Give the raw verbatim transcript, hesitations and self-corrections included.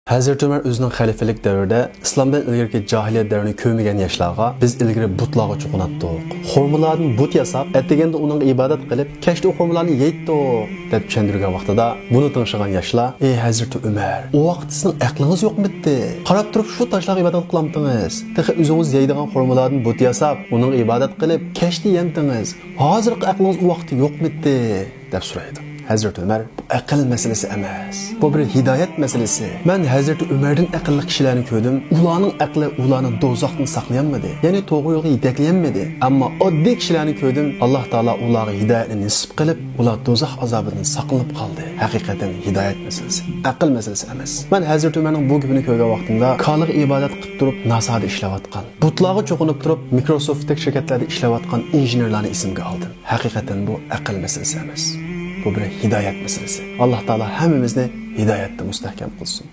ھەزرىتى ئۆمەر ئۆزىنىڭ خەلىپىلىك دەۋرىدە ئىسلامدىن ئىلگىرىكى جاھىلىيەت دەۋرىنى كۆرمىگەن ياشلارغا، بىز ئىلگىرى بۇتلارغا چوقۇناتتۇق. خورمىلاردىن بۇت ياساپ، ئەتىگەندە ئۇنىڭغا ئىبادەت قىلىپ، كەچتە ئۇ خورمىلارنى يەيتتۇق، دەپ چۈشەندۈرگەن ۋاقتىدا، بۇنى تىڭشىغان ياشلار، ئى ھەزرىتى ئۆمەر، ئۇ ۋاقىتتا سىزنىڭ ئەقلىڭىز يوقمىدى؟ قاراپ تۇرۇپ شۇ تاشلارغا ئىبادەت قىلامتىڭىز؟ تېخى ئۆزىڭىز يەيدىغان خورمىلاردىن بۇت ياساپ، ئۇنىڭغا ئىبادەت قىلىپ، كەچتە يەمتىڭىز. ھازىرقى ئەقلىڭىز ئۇ ۋاقىتتا يوقمىدى؟ دەپ سورايدۇ. ھەزرىتى ئۆمەر، بۇ ئەقىل مەسىلىسى ئەمەس. بۇ بىر ھىدايەت مەسىلىسى. مەن ھەزرىتى ئۆمەردىن ئەقىللىق كىشىلەرنى كۆردۈم. ئۇلارنىڭ ئەقلى ئۇلارنى دوزاختىن ساقلىيالمىدى. يەنى توغرا يولغا يېتەكلىيەلمىدى. ئەمما ئاددىي كىشىلەرنى كۆردۈم. ئاللاھ تائالا ئۇلارغا ھىدايەتنى نېسىپ قىلىپ، ئۇلار دوزاخ ئازابىدىن ساقلىنىپ قالدى. ھەقىقەتەن ھىدايەت مەسىلىسى، ئەقىل مەسىلىسى ئەمەس. مەن ھەزرىتى ئۆمەرنىڭ بۇ گېپىنى كۆرگەن ۋاقتىمدا، كالىغا ئىبادەت قىلىپ تۇرۇپ، ناسادا ئىشلەۋاتقان، بۇتلارغا چوقۇنۇپ تۇرۇپ، مىكروسوفتتەك شىركەتلەردە ئىشلەۋاتقان ئىنژېنېرلارنى ئېسىمگە ئالدىم. ھەقىقەتەن بۇ ئەقىل مەسىلىسى ئەمەس. بۇ بىر ھىدايەت مەسىلىسى. ئاللاھ تائالا ھەممىمىزنى ھىدايەتتە مۇستەھكەم قىلسۇن.